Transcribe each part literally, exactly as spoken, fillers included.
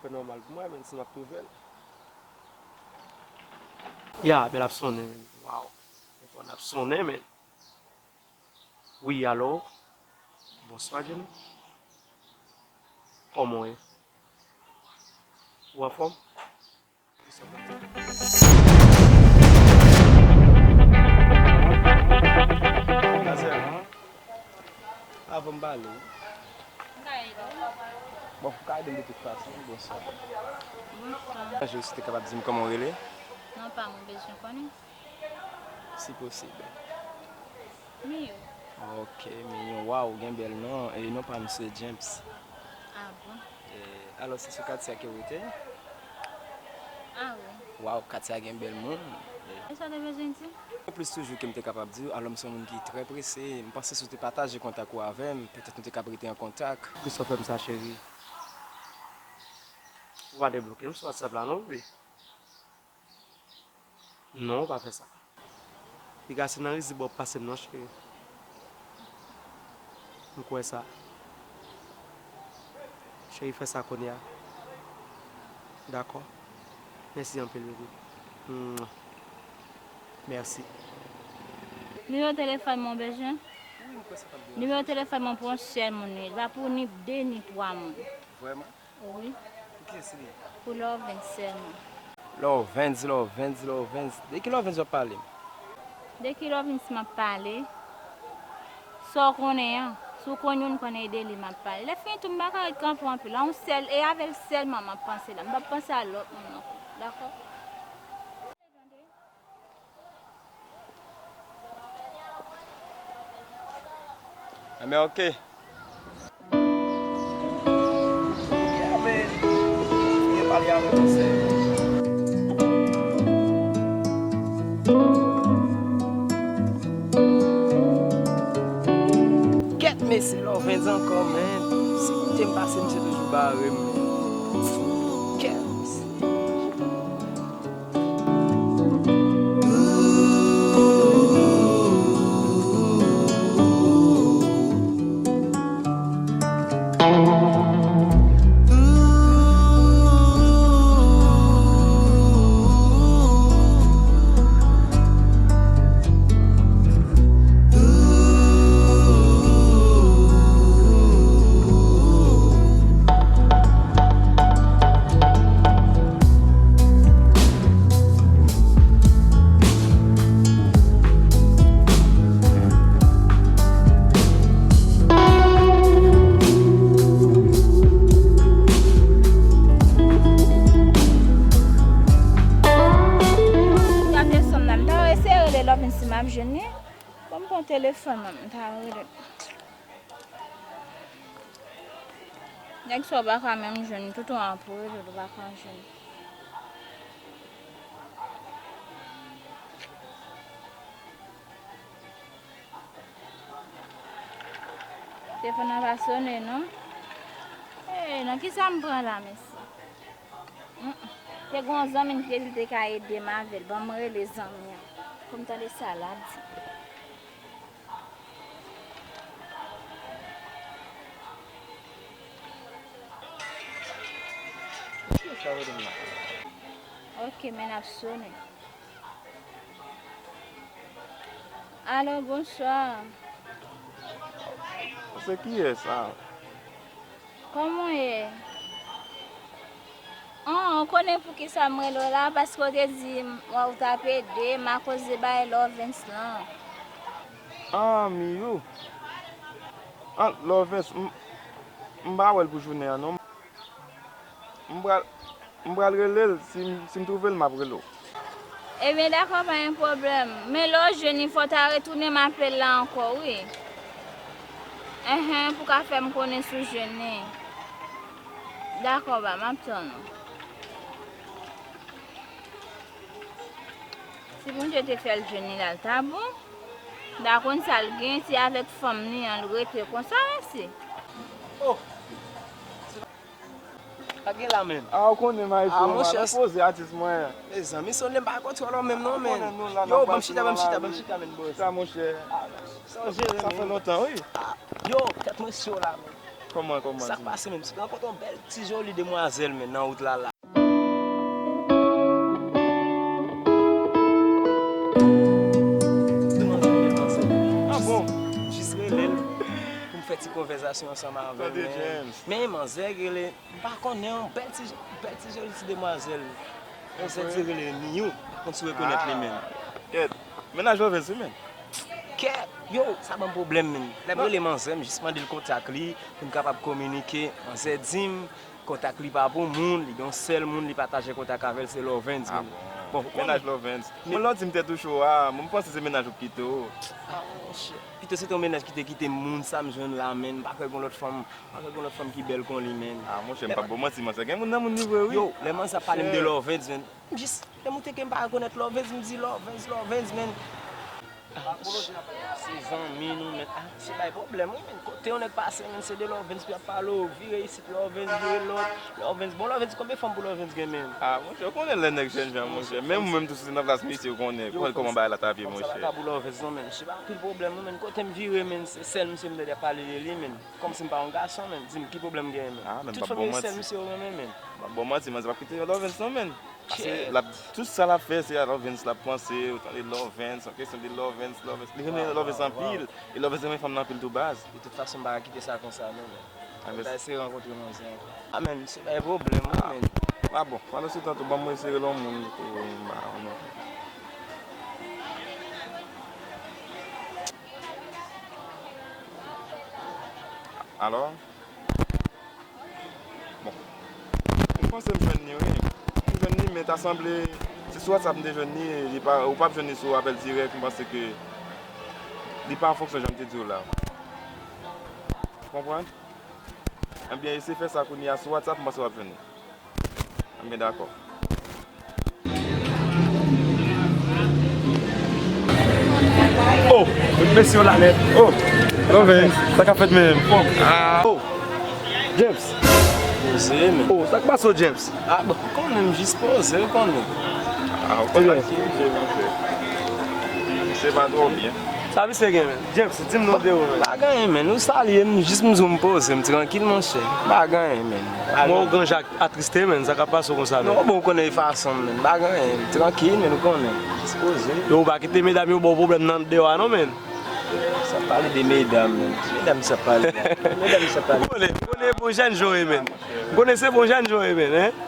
Nòmal pou mwen, men si m ap twouve l. Ya, men l ap sonnen, men. Waw. Telefòn ap sonnen, men. Wi, alo? Bonswa, Jenny. Kòman w ye? Ou anfòm? Gazelle, avan m pale w. Bon, ou ka ede m de tout fason. Bonswa. Bonswa. Bonjou, si w te kapab di m kòman w rele? Non pa m, ou bezwen konnen? Si posib. Miyo. Ok, Miyo. Waw, ou gen bèl non. E non pa m se James. Ah bon? E, alò, se sou katye a ke w rete? Ah wi. Waw, katye a gen bèl moun. E sa w te bezwen di? Plis toujou ke m te kapab di w, alò m se yon moun ki trè prese. M panse si w te pataje kontak ou avè m, petèt nou te kab rete an kontak. Poukisa w fè m sa, cheri? Ou pa debloke m sou WhatsApp la non, bebe. Non, ou pa fè sa. Piga se nan rizib w ap pase m non, cheri. M kwè sa. Cheri, fè sa kounye a. Dakò. Mèsi anpil, bebe. Mwah. Mèsi. Nimewo telefòn mwen w bezwen? Nimewo telefòn mwen pou yon sèl moun wi. Li pa pou ni de ni twa moun. Vrèman? Wi. Pou kiyès li ye? Pou Lovens sèlman. Lovens, Lovens, Lovens. De ki Lovens w ap pale? De ki Lovens m ap pale? Sa w konnen an. Si w konn youn, konnen e de li m ap pale. Lè fini tou, m pa ka ret kanpe anpil. A yon sèl, e avè l sèlman m ap panse la. M p ap panse a lòt moun ankò. Dakò? Enben, ok. Kèt mesye, Lovens ankò, men. Si kote m pase, misye toujou bare m, men. Kèt mesye. Gade sòm nan, m ta eseye rele Lovens si m ap jwenn li. Bon, m pran telefòn mwen, m ta rele. Nèg sa w pa ka menm jwenn, tout ou an pou rele, ou pa ka jwenn. Telefòn nan pa sonnen non. Hey, nan kisa m pran la, mesye? Mm, mm. Te gen yon zanmi m ki te di l te ka ede m avè l. Ban m rele zanmi an pou m tande sa l ap di. Ok, men n ap sonnen. Alo, bonswa. Se kiyès sa? Kòman w ye? An, ou konnen poukisa m rele w la? Paske w te di m, w t ap ede m akoz de bagay Lovens lan. An, Miyou. An, Lovens, m, m pa wè l pou jounen an, non. M pral, m pral rele l, si m, si m twouve l, m ap rele w. Ebyen, dakò, pa gen pwoblèm. Men lè w jwenn li, fò w ta retounen m apèl la ankò, wi. Enhen, pou w ka fè m konnen si w jwenn li. Dakò, ba, m ap tann ou. Si Bondye te fè l jwenn li la, l ta bon. M ta konn sa l gen, se avèk fanm li an l rete konsa, mesye. Oh! Pa gen la menm. Ah, ou konnen, maestro, ah, monchè, poze atis mwen. Mezanmi, sonde m pa kontwòl ou menm non, men. Yo, ban m chita, ban m chita, ban m chita, men, boss. Sa, monchè. Sa, sa fè lontan, wi. Ah, yo, tèt mwen cho la, men. Kòman, kòman? Sa k pase menm? M rankontre yon bèl ti joli demwazèl, men, nan wout la, la. Demwazèl, bèl manzè. Ah bon? Jis rele l pou m fè ti konvèzasyon ansanm avè l, men, men manzè rele, m pa konnen, yon bèl ti, bèl ti joli ti demwazèl. Manzè di rele Niyou. Konn si w rekonèt li, men. Kèt. Mennaj Lovens wi, men. Kèt! Yo, sa ban m pwoblèm, men. Lè m rele manzè, m jis mande l kontak li, pou n kapab kominike. Manzè di m, kontak li pa pou moun, li gen yon sèl moun li pataje kontak avè l, se Lovens, men. Ah bon. Bon, mennaj Lovens. Bon, lè w di m tèt ou cho a, mwen m panse se mennaj ou ki kite w. Ah, monchè. Pito se te yon mennaj ki te kite m, moun sa m jwenn la, men. M pa kwè gen lòt fanm, m pa kwè gen lòt fanm ki bèl kon li, men. Ah, monchè, m p ap ba w manti, manzè gen moun nan moun li vre, wi. Yo, lè manzè ap pale m de Lovens, men. M jis, lè m teke m pa rekonèt Lovens, m di Lovens, Lovens, men. Ah, se zanmi nou, men. Ah, se bay pwoblèm, wi, men. Kote yon nèg pase, men, se de Lovens pou y ap pale, w vire isit, Lovens, vire lòt, Lovens. Bon, Lovens, konbyen fanm pou Lovens gen, men? Ah, monchè, ou konnen lè nèg jènjan, monchè. Menm ou menm tou, si w te nan plas misye, ou konnen, ou konnen kòman bagay la t ap ye, monchè. Sa pa ka pou Lovens, non, men. Se pa anpil pwoblèm, non, men. Kote m vire, men, se sèl misye m tande ap pale de li, men. Kòmsi m pa yon gason, men. Di m, ki pwoblèm genyen, men? Ah, men, tout fanm yo, sèl misye yo renmen, men. M p ap ba w manti, manzè p ap kite Lovens, non, men. Paske l ap, tout sa l ap fè, se a Lovens l ap panse, ou tande Lovens, se yon kesyon de Lovens, Lovens. Li renmen Lovens anpil, e Lovens renmen fanm nan anpil tou baz. De tout fason, m pa ka kite sa konsa, non, men. Mwen ta eseye rankontre manzè ankò. Ah, men, se pa yon pwoblèm, wi, men. Ah, bon, pandan se tan tou, ban mwen eseye rele yon moun pou m ba ou non. Alò? Bon. M panse m jwenn li, wi. M jwenn li, men ta sanble, se sou WhatsApp m te jwenn li, li pa, ou p ap jwenn li sou apèl dirèk, m panse ke li pa an fonksyon jan m te di w la. Ou konprann? Ebyen, eseye fè sa kounye a sou WhatsApp, m panse w ap jwenn li. Ebyen, dakò. Oh, mesye yo la nèt. Oh, Lovens, sa k ap fèt menm? Ah, oh, James. Poze, men. Oh, sa k pase w, James? Ah, bon, ou konnen, m jis poze, ou konnen. Ah, ou konnen. Se pa twò byen. Sa misye gen, men? James, di m non de ou, men. Pa gen anyen, men. Ou salye m, jis m di w m poze, m trankil, monchè. Pa gen anyen, men. Mwen, ou granjan atriste, men. Sa k ap pase w konsa, men? Non, bon, ou konnen fason m, men. Pa gen anyen, m trankil, men, ou konnen. Jis poze. Yo, ou pa kite medam yo ba w pwoblèm nan deyò a, non, men. Sa pale de medam, men. Medam sa pale. Medam sa pale. M konnen, m konnen bon jèn jan w ye, men. M konnen se bon jèn jan w ye, men, en.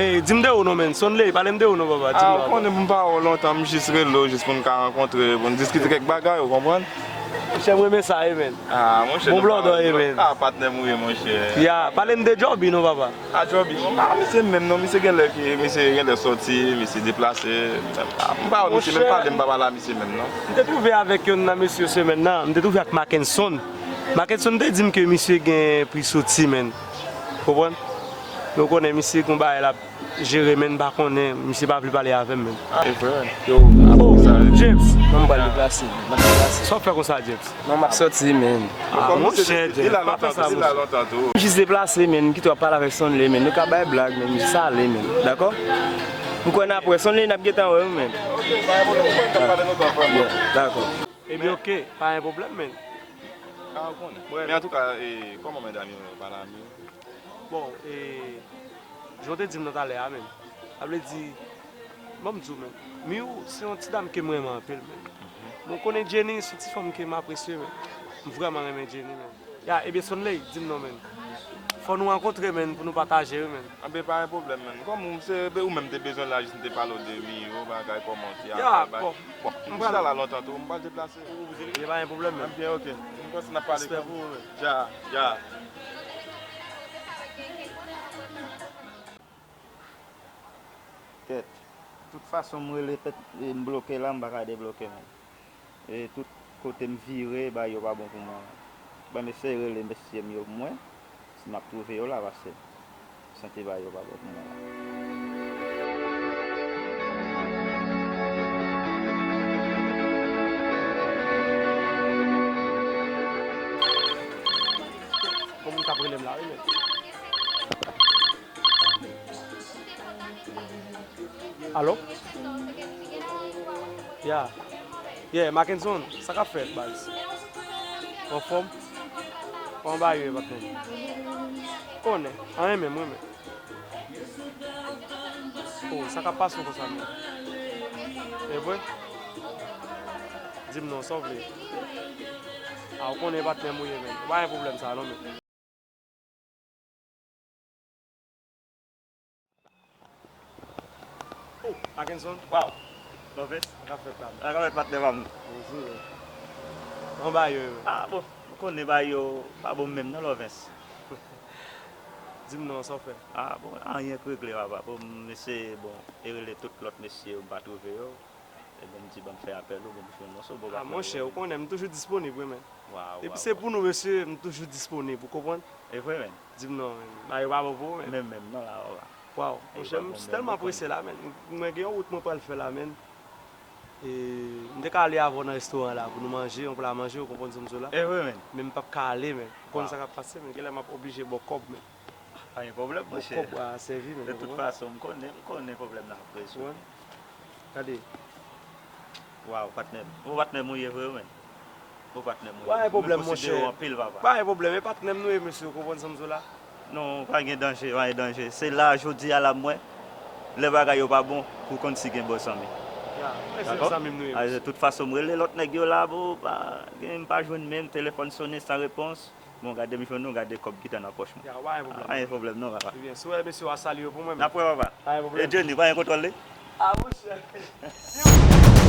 Ey, di m de ou non, men. Sonley, pale m de ou non, papa. Di m non. Ah, ou konnen m pa wè w lontan, m jis rele w, jis pou n ka rankontre, pou n diskite kèk bagay, ou konprann? Monchè, m renmen sa, wi, men. Ah, monchè, bon blòdò, wi, men. Ah, patnè m ou ye, monchè. Ya, pale m de Joby, non, papa. Ah, Joby. Ah, misye menm, non, misye genlè ki, misye genlè sòti, misye deplase. Ah, m pa wè misye menm, pale m pa pale a misye menm, non. M te twouve avèk yonn nan mesye semèn nan, m te twouve ak Mackenson. Mackenson te di m ke misye gen pri soti, men. Konprann? Men w konnen, misye gon bagay l ap jere, men m pa konnen, misye pa vle pale avè m, men. Ah, e vre. Yo, oh, James. Non, m pral deplase, m ap deplase. Sa w fè konsa, James? Non, m ap sòti, men. Ah, monchè, James, pa fè sa, monchè. M jis deplase, men. M kite w ap pale avèk Sonley, men. Nou ka bay blag, men. M jis ale, men. Dakò? M kwè n ap wè. Sonley, n ap gentan wè, men. Dakò. Ebyen, oke, pa gen pwoblèm, men. Ah, ou konnen. Men antouka, e, kòman medam yo, pa la, men? Bon, e, jan w te di m nan talè a, men. Sa vle di, ban m di w, men. Miou se yon ti dam ke m renmen anpil, men. Men w konnen Jenny se yon ti fanm ke m apresye, men. M vrèman renmen Jenny, men. Ya, ebyen, Sonley, di m non, men. Fò nou rankontre, men, pou nou pataje, wi, men. Anben, pa gen pwoblèm, men. Kòm ou, se, ou menm te bezwen la, jis m te pale w de Miou, bagay, kòman se, ya, bon. Bon, m chita la lontan tou, m pral deplase. Ebyen, pa gen pwoblèm, men. Ebyen, oke. M panse n ap pale. Respè pou ou, men. Dja, dja. Kèt. Tout fason m rele tèt, e, m bloke la, m pa ka debloke, men. E tout kote m vire, bagay yo pa bon pou mwen. Ban m eseye rele mesye m yo pou mwen. Si m ap twouve yo la, paske m santi bagay yo pa bon pou mwen la. Alo? Ya. Yeah, Mackenson, sa k ap fèt, baz? Anfòm? Kòman bagay yo ye, patnè? Konnen, anyen menm, wi, men. Oh, sa k ap pase w konsa, men? E vre? Di m non, sa w vle. A, w konnen patnè m ou ye, men. Pa gen pwoblèm sa, non, men. Oh, Mackenson. Wow. Lovens. Sa k ap fèt la? Sa k ap fèt, patnè pa m? Bonjou. Kòman bagay yo ye? Ah, bon, ou konnen bagay yo pa bon menm non, Lovens. Di m non, sa w fè? Ah, bon, anyen k regle, papa. Bon, m eseye, bon, e rele tout lòt mesye yo, m pa twouve yo. Ebyen, m di, ban m fè apèl ou, bon, m jwenn mòso, bon, ah, patnè, monchè, ou konnen, m toujou disponib, wi, men. Waw, waw. Depi se pou nou, mesye, m toujou disponib, ou konprann? E vre, men. Di m non, men. Bagay yo pa bon pou ou, men. Menm, menm, non, la, la. Waw, monchè, m tèlman prese la, men. Mwen gen yon wout mwen pral fè la, men. E, m te ka ale avè w nan restoran la pou nou manje, yon pla manje, ou konprann sa m di w la? E vre, men. Men m p ap ka ale, men. Ou konn sa k ap pase, men. Genlè m ap oblije ba w kòb, men. Pa gen pwoblèm, monchè. Ba w kòb, a sèvi, men. De tout fason, m konnen, m konnen pwoblèm nan ap rezoud. Gade. Waw, patnè m. Bon, patnè m ou ye vre, men. Bon, patnè m ou ye. Pa gen pwoblèm, monchè. Mwen konsidere w anpil, papa. Pa gen pwoblèm, e patnè m nou ye, mesye, ou konprann sa m di w la? Non, pa gen danje, pa gen danje. Se la, jodi a la, mwen, lè bagay yo pa bon, pou konn si gen bon zanmi. Ya, mwen se zanmi m nou ye, mesye. Dakò? A, de tout fason, m rele lòt nèg yo la, bon, pa gen, m pa jwenn menm, telefòn sonnen san repons. Bon, gade m jwenn ou, gade kòb ki t nan pòch mwen. Ya, pa gen pwoblèm. Pa gen pwoblèm non, papa. Ebyen, si w wè mesye w a salye yo pou mwen, men. N ap wè, papa. Pa gen pwoblèm. E Jenny, pa gen kontwòl li? Ah, monchè.